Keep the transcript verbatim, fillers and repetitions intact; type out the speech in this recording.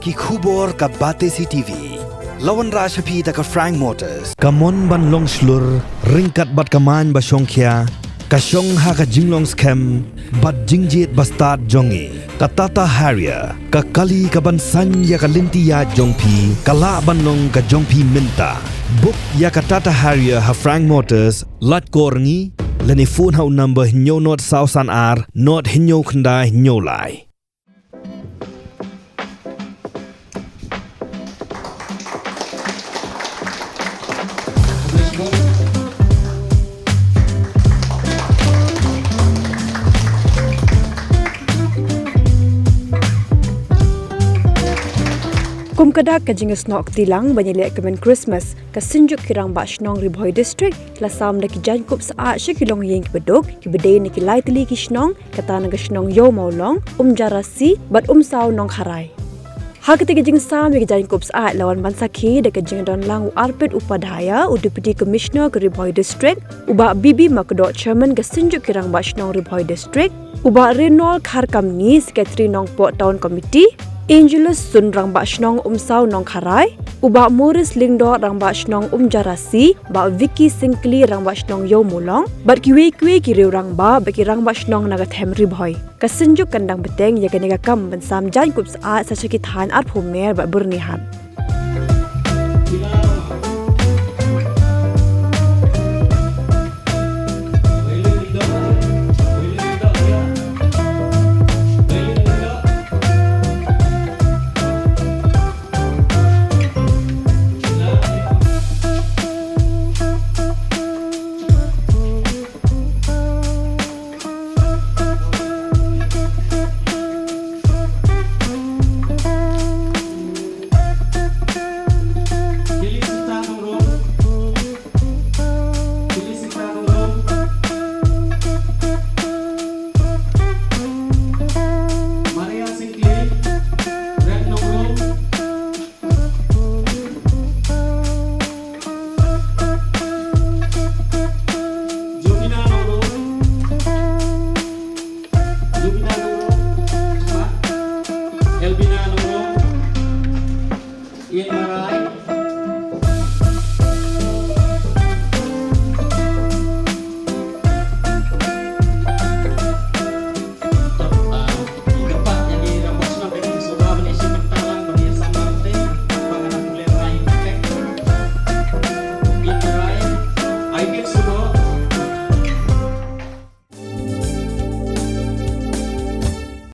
Ki khubor ka Batesi TV la wanrah sha phi da ka Frank Motors. Ka mon ban long shlur, ryngkat bad ka main ba shongkhia, ka shong ha ka jinglong skhem bad jingjied ba stad jong ngi. Ka Tata Harrier, ka kali ka ban saiñ ïa ka lynti ïaid jong phi, ka lah ban long ka jong phi mynta. Book ïa ka Tata Harrier ha Frank Motors, lait call ngi, lane phone ha u number hynñiew nod saw san ar, nod hynñiew khyndai hynñiew lai. Kum ka dak ka jingsnoh kti lang ban ïaleh kmen Christmas, ka Synjuk ki Rangbah Shnong Ri Bhoi District la sam da ki jaiñkup syaid sha ki longïing kiba duk, kiba dei na ki lai tylli ki shnong, kata na ka shnong Ïew Mawlong, Umjarasi bad Umsaw Nongkharai. Ha kata ka jingsam ïa ka jaiñkup syaid la wan ban sakhi da ka jingdon lang u Arpit Upadhyaya, u Deputy Commissioner ka Ri Bhoi District, u Bah B B Makdoh, Chairman ka Synjuk ki Rangbah Shnong Ri Bhoi District, u Bah Renol Kharkamni, Secretary Nongpoh Town Committee, Angelus Sun, Rangbah Shnong Umsaw Nongkharai, u Bah Morris Lyngdoh, Rangbah Shnong Umjarasi, Bah Vicky Syngkli, Rangbah Shnong Ïew Mawlong, bad kiwei kiwei ki riew rangbah bad ki rangbah shnong na ka them Ri Bhoi. Ka Synjuk kan dang bteng ïa kane ka kam ban sam jaiñkup syaid sha ki thaiñ Arphumer bad Byrnihat.